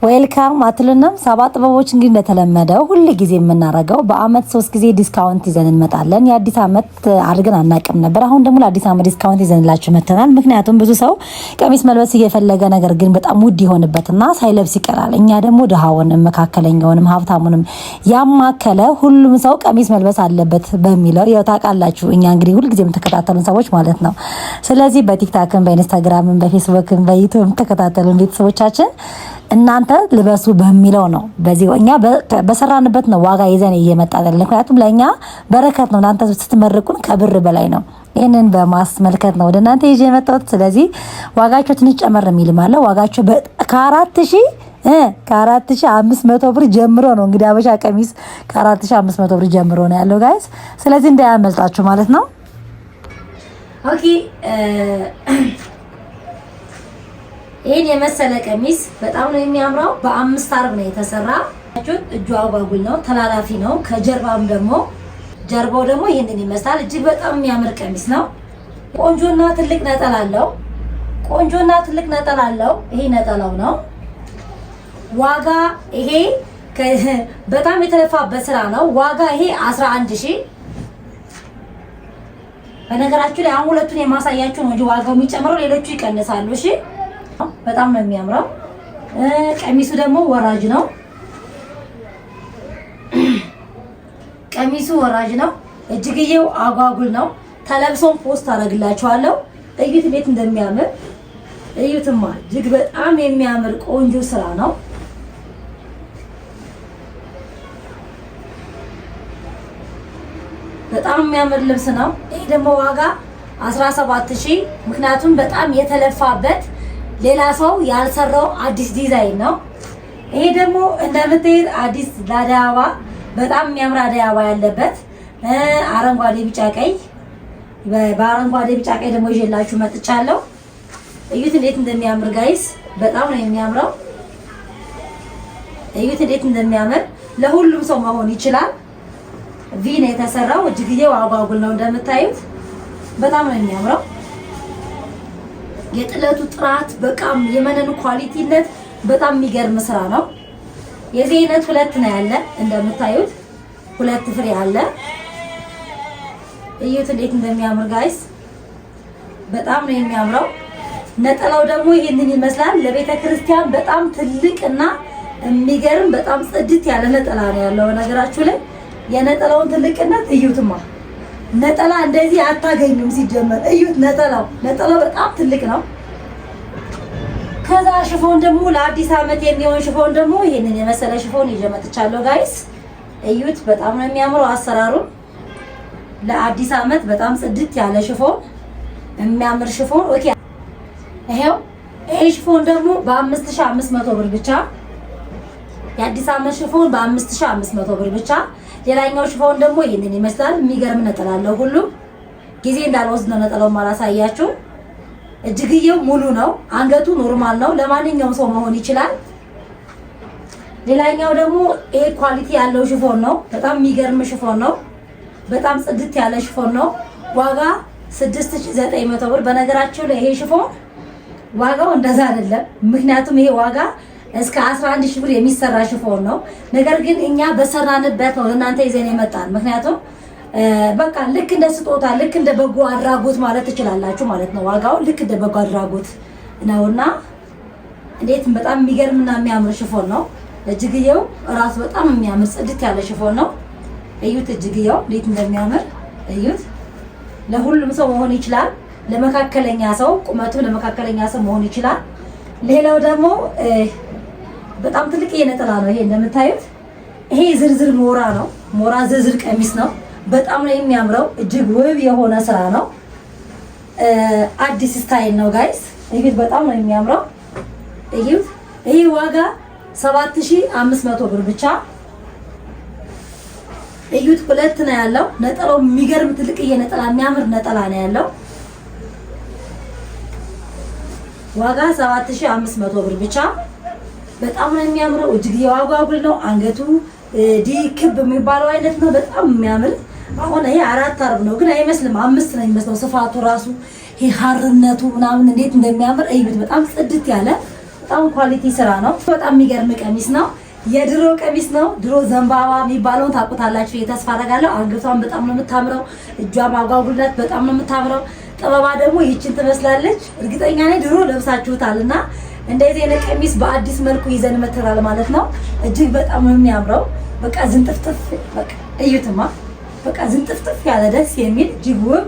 Welcome አትሉንም? ሳባ ጥበቦች እንግዲህ እንደተለመደው ሁል ጊዜ የምናደርገው በአመት 3 ጊዜ discount ይዘን እንመጣለን። የአዲስ አመት አድርገን አናውቅም ነበር። አሁን ደግሞ ለአዲስ አመት discount ይዘንላችሁ መተናል። ምክንያቱም ብዙ ሰው ቀሚስ መልበስ እየፈለገ ነገር ግን በጣም ውድ ይሆንበትና ሳይለብስ ይቀራል። እኛ ደግሞ ድሃውንም፣ መካከለኛውንም፣ ሀብታሙንም ያማከለ ሁሉም ሰው ቀሚስ መልበስ አለበት በሚለው ያው ታውቃላችሁ፣ እኛ እንግዲህ ሁል ጊዜ የምትከታተሉን ሰዎች ማለት ነው። ስለዚህ በቲክታክም፣ በኢንስታግራምም፣ በፌስቡክም፣ በዩቱብም ተከታተሉን ቤተሰቦቻችን እናንተ ልበሱ በሚለው ነው። በዚህ እኛ በሰራንበት ነው ዋጋ ይዘን እየመጣን። ምክንያቱም ለእኛ በረከት ነው። እናንተ ስትመርቁን ከብር በላይ ነው። ይህንን በማስመልከት ነው ወደ እናንተ ይዤ የመጣሁት። ስለዚህ ዋጋቸው ትንሽ ጨመር የሚልም አለ። ዋጋቸው ከ4500 ብር ጀምሮ ነው እንግዲህ አበሻ ቀሚስ ከ4500 ብር ጀምሮ ነው ያለው guys። ስለዚህ እንዳያመልጣችሁ ማለት ነው። Okay፣ ይህን የመሰለ ቀሚስ በጣም ነው የሚያምረው። በአምስት አርብ ነው የተሰራ። እጁ አጓጉል ነው፣ ተላላፊ ነው። ከጀርባም ደግሞ ጀርባው ደግሞ ይህንን ይመስላል። እጅግ በጣም የሚያምር ቀሚስ ነው። ቆንጆና ትልቅ ነጠላ አለው። ቆንጆና ትልቅ ነጠላ አለው። ይሄ ነጠላው ነው። ዋጋ ይሄ በጣም የተለፋበት ስራ ነው። ዋጋ ይሄ 11,000። በነገራችሁ ላይ አሁን ሁለቱን የማሳያችሁ ነው እንጂ ዋጋው የሚጨምረው ሌሎቹ ይቀንሳሉ። እሺ በጣም ነው የሚያምረው። ቀሚሱ ደግሞ ወራጅ ነው። ቀሚሱ ወራጅ ነው። እጅግዬው አጓጉል ነው። ተለብሶን post አደርግላችኋለሁ። እዩት እንዴት እንደሚያምር እዩትማ። እጅግ በጣም የሚያምር ቆንጆ ስራ ነው። በጣም የሚያምር ልብስ ነው። ይህ ደግሞ ዋጋ 17,000። ምክንያቱም በጣም የተለፋበት ሌላ ሰው ያልሰራው አዲስ ዲዛይን ነው። ይሄ ደግሞ እንደምታዩት አዲስ ለአደይ አበባ በጣም የሚያምር አደይ አበባ ያለበት አረንጓዴ፣ ቢጫ፣ ቀይ በአረንጓዴ ቢጫ ቀይ ደግሞ ይዤላችሁ መጥቻለሁ። እዩት እንዴት እንደሚያምር guys፣ በጣም ነው የሚያምረው። እዩት እንዴት እንደሚያምር ለሁሉም ሰው መሆን ይችላል። V ነው የተሰራው። እጅግዬው አጓጉል ነው እንደምታዩት፣ በጣም ነው የሚያምረው። የጥለቱ ጥራት በቃም የመነኑ quality ነት በጣም የሚገርም ስራ ነው። የዚህ አይነት ሁለት ነው ያለ እንደምታዩት ሁለት ፍሬ አለ። እዩት እንዴት እንደሚያምር guys፣ በጣም ነው የሚያምረው። ነጠላው ደግሞ ይህንን ይመስላል። ለቤተ ክርስቲያን በጣም ትልቅ እና የሚገርም በጣም ጽድት ያለ ነጠላ ነው ያለው። ነገራችሁ ላይ የነጠላውን ትልቅነት እዩትማ። ነጠላ እንደዚህ አታገኙም። ሲጀመር እዩት፣ ነጠላው ነጠላው በጣም ትልቅ ነው። ከዛ ሽፎን ደግሞ ለአዲስ ዓመት የሚሆን ሽፎን ደግሞ ይህንን የመሰለ ሽፎን ይዤ መጥቻለሁ guys፣ እዩት። በጣም ነው የሚያምረው አሰራሩ። ለአዲስ ዓመት በጣም ጽድት ያለ ሽፎን፣ የሚያምር ሽፎን። Okay፣ ይሄው ይሄ ሽፎን ደግሞ በ5500 ብር ብቻ፣ የአዲስ ዓመት ሽፎን በ5500 ብር ብቻ። ሌላኛው ሽፎን ደግሞ ይህንን ይመስላል። የሚገርም ነጠላ አለው። ሁሉም ጊዜ እንዳልወስድ ነው ነጠላውን ማላሳያችሁ። እጅግዬው ሙሉ ነው። አንገቱ normal ነው። ለማንኛውም ሰው መሆን ይችላል። ሌላኛው ደግሞ ይሄ quality ያለው ሽፎን ነው። በጣም የሚገርም ሽፎን ነው። በጣም ጽድት ያለ ሽፎን ነው። ዋጋ 6900 ብር። በነገራችሁ ላይ ይሄ ሽፎን ዋጋው እንደዛ አይደለም። ምክንያቱም ይሄ ዋጋ እስከ 11,000 ብር የሚሰራ ሽፎን ነው። ነገር ግን እኛ በሰራንበት ነው እናንተ ይዘን የመጣን። ምክንያቱም በቃ ልክ እንደ ስጦታ ልክ እንደ በጎ አድራጎት ማለት ትችላላችሁ ማለት ነው። ዋጋው ልክ እንደ በጎ አድራጎት ነውና እንዴት በጣም የሚገርምና የሚያምር ሽፎን ነው። እጅግየው እራሱ በጣም የሚያምር ጽድት ያለ ሽፎን ነው። እዩት፣ እጅግየው እንዴት እንደሚያምር እዩት። ለሁሉም ሰው መሆን ይችላል። ለመካከለኛ ሰው ቁመቱ ለመካከለኛ ሰው መሆን ይችላል። ሌላው ደግሞ በጣም ትልቅ ነጠላ ነው። ይሄ እንደምታዩት ይሄ ዝርዝር ሞራ ነው። ሞራ ዝርዝር ቀሚስ ነው። በጣም ነው የሚያምረው። እጅግ ውብ የሆነ ስራ ነው። አዲስ style ነው guys። እዩት፣ በጣም ነው የሚያምረው። እዩት። ይሄ ዋጋ 7500 ብር ብቻ። እዩት፣ ሁለት ነው ያለው ነጠላው። የሚገርም ትልቅዬ ነጠላ፣ የሚያምር ነጠላ ነው ያለው። ዋጋ 7500 ብር ብቻ። በጣም ነው የሚያምረው። እጅግ የዋጓጉል ነው። አንገቱ D ክብ የሚባለው አይነት ነው። በጣም የሚያምር አሁን ይሄ አራት አርብ ነው ግን አይመስልም፣ አምስት ነው የሚመስለው። ስፋቱ ራሱ ይሄ ሀርነቱ ምናምን እንዴት እንደሚያምር እዩት። በጣም ጽድት ያለ በጣም quality ስራ ነው። በጣም የሚገርም ቀሚስ ነው። የድሮ ቀሚስ ነው። ድሮ ዘንባባ የሚባለውን ታውቁታላችሁ ተስፋ አደርጋለሁ። አንገቷን በጣም ነው የምታምረው። እጇ ማጓጉላት በጣም ነው የምታምረው። ጥበባ ደግሞ ይችን ትመስላለች። እርግጠኛ ነኝ ድሮ ለብሳችሁታልና እንደዚህ አይነት ቀሚስ በአዲስ መልኩ ይዘን መተናል ማለት ነው። እጅግ በጣም ነው የሚያምረው። በቃ ዝንጥፍጥፍ በቃ እዩትማ፣ በቃ ዝንጥፍጥፍ ያለ ደስ የሚል እጅግ ውብ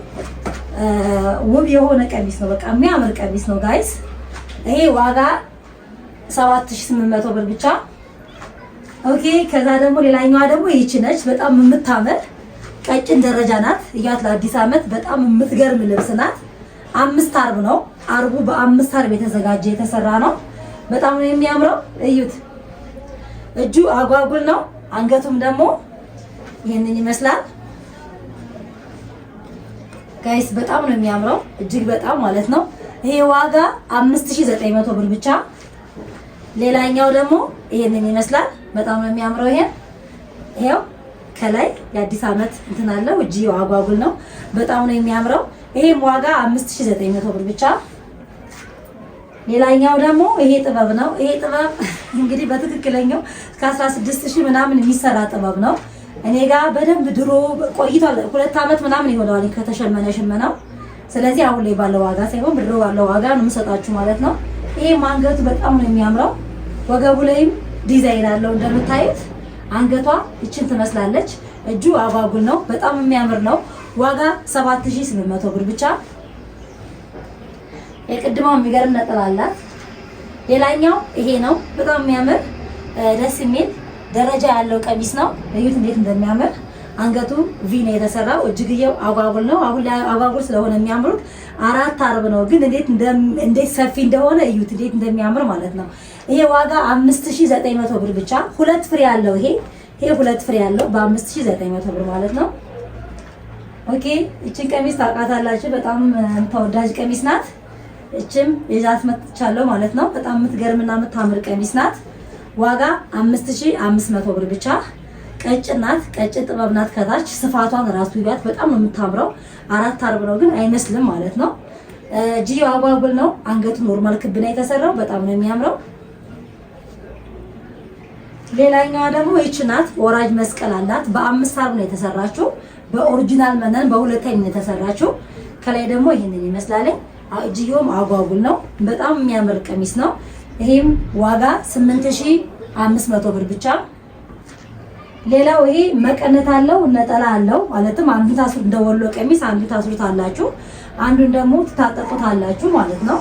ውብ የሆነ ቀሚስ ነው። በቃ የሚያምር ቀሚስ ነው guys። ይሄ ዋጋ 7800 ብር ብቻ። Okay። ከዛ ደግሞ ሌላኛዋ ደግሞ ይቺ ነች። በጣም የምታምር ቀጭን ደረጃ ናት። እያት ለአዲስ ዓመት በጣም የምትገርም ልብስ ናት። አምስት አርብ ነው። አርቡ በአምስት አርብ የተዘጋጀ የተሰራ ነው። በጣም ነው የሚያምረው። እዩት። እጁ አጓጉል ነው። አንገቱም ደግሞ ይህንን ይመስላል guys። በጣም ነው የሚያምረው እጅግ በጣም ማለት ነው። ይሄ ዋጋ 5900 ብር ብቻ። ሌላኛው ደግሞ ይሄንን ይመስላል። በጣም ነው የሚያምረው። ይሄ ይሄው ከላይ የአዲስ ዓመት እንትን አለው። እጅ አጓጉል ነው። በጣም ነው የሚያምረው። ይሄም ዋጋ 5900 ብር ብቻ። ሌላኛው ደግሞ ይሄ ጥበብ ነው። ይሄ ጥበብ እንግዲህ በትክክለኛው እስከ 16000 ምናምን የሚሰራ ጥበብ ነው። እኔ ጋር በደንብ ድሮ ቆይቷል። 2 ዓመት ምናምን ይሆነዋል ከተሸመነ ሽመናው። ስለዚህ አሁን ላይ ባለው ዋጋ ሳይሆን ድሮ ባለው ዋጋ ነው የምሰጣችሁ ማለት ነው። ይሄ አንገቱ በጣም ነው የሚያምረው። ወገቡ ላይም ዲዛይን አለው እንደምታዩት። አንገቷ ይችን ትመስላለች። እጁ አጓጉል ነው። በጣም የሚያምር ነው። ዋጋ 7800 ብር ብቻ። የቅድማው የሚገርም ነጠላ አላት። ሌላኛው ይሄ ነው። በጣም የሚያምር ደስ የሚል ደረጃ ያለው ቀሚስ ነው። እዩት እንዴት እንደሚያምር። አንገቱ V ነው የተሰራው። እጅግየው አጓጉል ነው። አሁን ላይ አጓጉል ስለሆነ የሚያምሩት አራት አርብ ነው፣ ግን እንዴት ሰፊ እንደሆነ እዩት፣ እንዴት እንደሚያምር ማለት ነው። ይሄ ዋጋ 5900 ብር ብቻ። ሁለት ፍሬ ያለው ይሄ ሁለት ፍሬ ያለው በ5900 ብር ማለት ነው። Okay፣ እችን ቀሚስ ታውቃታላችሁ። በጣም ተወዳጅ ቀሚስ ናት። እችም ይዣት መጥቻለሁ ማለት ነው። በጣም የምትገርምና የምታምር ቀሚስ ናት። ዋጋ 5500 ብር ብቻ። ቀጭን ናት። ቀጭን ጥበብ ናት። ከታች ስፋቷን ራሱ ይባት በጣም ነው የምታምረው። አራት አርብ ነው ግን አይመስልም ማለት ነው። እጅየው አጓጉል ነው። አንገቱ normal ክብ ነው የተሰራው። በጣም ነው የሚያምረው። ሌላኛዋ ደግሞ ይች ናት። ወራጅ መስቀል አላት። በአምስት አርብ ነው የተሰራችው። በ original መነን በሁለት አይን የተሰራችው። ከላይ ደግሞ ይህንን ይመስላል። እጅየውም አጓጉል ነው። በጣም የሚያምር ቀሚስ ነው። ይሄም ዋጋ 8500 ብር ብቻ። ሌላው ይሄ መቀነት አለው ነጠላ አለው። ማለትም አንዱ ታስሩ እንደ ወሎ ቀሚስ አንዱ ታስሩታላችሁ፣ አንዱን ደግሞ ትታጠቁታላችሁ ማለት ነው።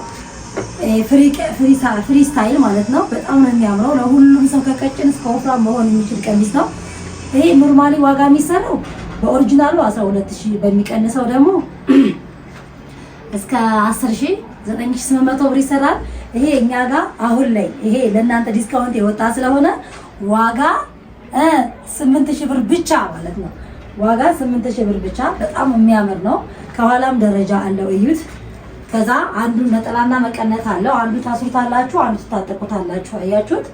Free style ማለት ነው። በጣም ነው የሚያምረው። ለሁሉም ሰው ከቀጭን እስከ ወፍራም መሆን የሚችል ቀሚስ ነው። ይሄ normally ዋጋ የሚሰራው በ original ኡ 12000 በሚቀንሰው ደግሞ እስከ 10000 9800 ብር ይሰራል። ይሄ እኛ ጋር አሁን ላይ ይሄ ለእናንተ discount የወጣ ስለሆነ ዋጋ 8000 ብር ብቻ ማለት ነው። ዋጋ 8000 ብር ብቻ። በጣም የሚያምር ነው። ከኋላም ደረጃ አለው እዩት። ከዛ አንዱ ነጠላና መቀነት አለው። አንዱ ታስሩታላችሁ፣ አንዱ ትታጠቁታላችሁ። አያችሁት?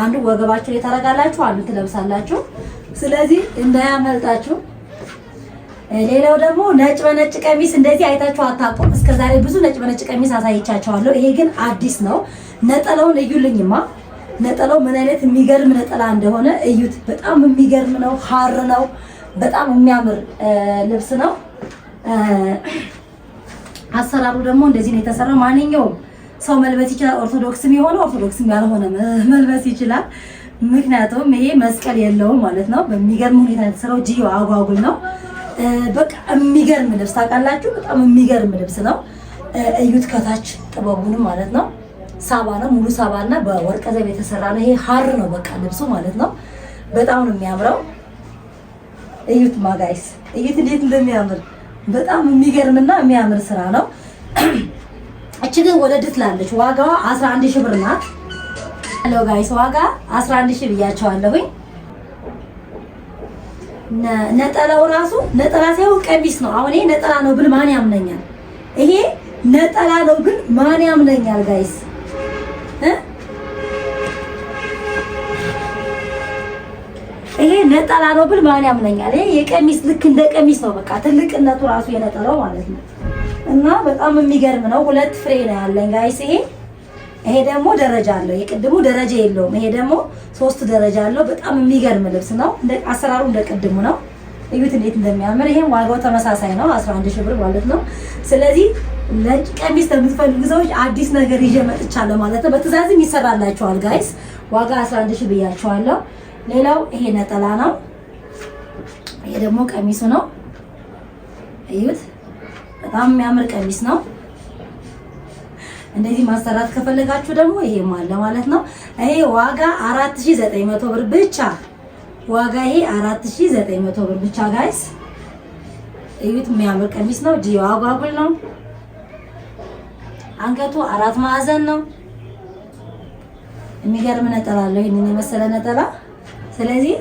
አንዱ ወገባችሁ ላይ ታረጋላችሁ፣ አንዱ ትለብሳላችሁ። ስለዚህ እንዳያመልጣችሁ። ሌላው ደግሞ ነጭ በነጭ ቀሚስ እንደዚህ አይታችሁ አታውቁም። እስከዛሬ ብዙ ነጭ በነጭ ቀሚስ አሳይቻችኋለሁ። ይሄ ግን አዲስ ነው። ነጠላውን እዩልኝማ። ነጠላው ምን አይነት የሚገርም ነጠላ እንደሆነ እዩት። በጣም የሚገርም ነው። ሀር ነው። በጣም የሚያምር ልብስ ነው። አሰራሩ ደግሞ እንደዚህ ነው የተሰራው። ማንኛውም ሰው መልበስ ይችላል። ኦርቶዶክስም የሆነ ኦርቶዶክስም ያልሆነ መልበስ ይችላል። ምክንያቱም ይሄ መስቀል የለውም ማለት ነው። በሚገርም ሁኔታ የተሰራው እጅየው አጓጉል ነው። በቃ የሚገርም ልብስ ታውቃላችሁ። በጣም የሚገርም ልብስ ነው። እዩት ከታች ጥበቡንም ማለት ነው። ሳባ ነው ሙሉ ሳባ እና በወርቀ ዘብ የተሰራ ነው። ይሄ ሀር ነው በቃ ልብሱ ማለት ነው። በጣም ነው የሚያምረው። እዩት ማ guys እዩት እንዴት እንደሚያምር በጣም የሚገርምና የሚያምር ስራ ነው። እቺ ግን ወደድ ትላለች። ዋጋዋ 11 ሺህ ብር ናት። Hello guys ዋጋ 11 ሺህ ብያቸዋለሁኝ። ነጠላው ራሱ ነጠላ ሳይሆን ቀሚስ ነው። አሁን ይሄ ነጠላ ነው ብል ማን ያምነኛል? ይሄ ነጠላ ነው ብል ማን ያምነኛል? Guys ይሄ ነጠላ ነው ብል ማን ያምነኛል? ይሄ የቀሚስ ልክ እንደ ቀሚስ ነው። በቃ ትልቅነቱ ራሱ የነጠላው ማለት ነው። እና በጣም የሚገርም ነው። ሁለት ፍሬ ነው ያለኝ guys። ይሄ ይሄ ደግሞ ደረጃ አለው። የቅድሙ ደረጃ የለውም። ይሄ ደግሞ 3 ደረጃ አለው። በጣም የሚገርም ልብስ ነው። እንደ አሰራሩ እንደ ቅድሙ ነው። እዩት እንዴት እንደሚያምር። ይሄም ዋጋው ተመሳሳይ ነው፣ 11,000 ብር ማለት ነው። ስለዚህ ነጭ ቀሚስ ለምትፈልጉ ሰዎች አዲስ ነገር ይዤ መጥቻለሁ ማለት ነው። በትዕዛዝም ይሰራላችኋል guys። ዋጋ 11,000 ብያችኋለሁ። ሌላው ይሄ ነጠላ ነው። ይሄ ደግሞ ቀሚሱ ነው። እዩት፣ በጣም የሚያምር ቀሚስ ነው። እንደዚህ ማሰራት ከፈለጋችሁ ደግሞ ይሄም አለ ማለት ነው። ይሄ ዋጋ 4900 ብር ብቻ። ዋጋ ይሄ 4900 ብር ብቻ guys። እዩት፣ የሚያምር ቀሚስ ነው። እጅየው አጓጉል ነው። አንገቱ 4 ማዕዘን ነው። የሚገርም ነጠላ አለው። ይሄንን የመሰለ ነጠላ። ስለዚህ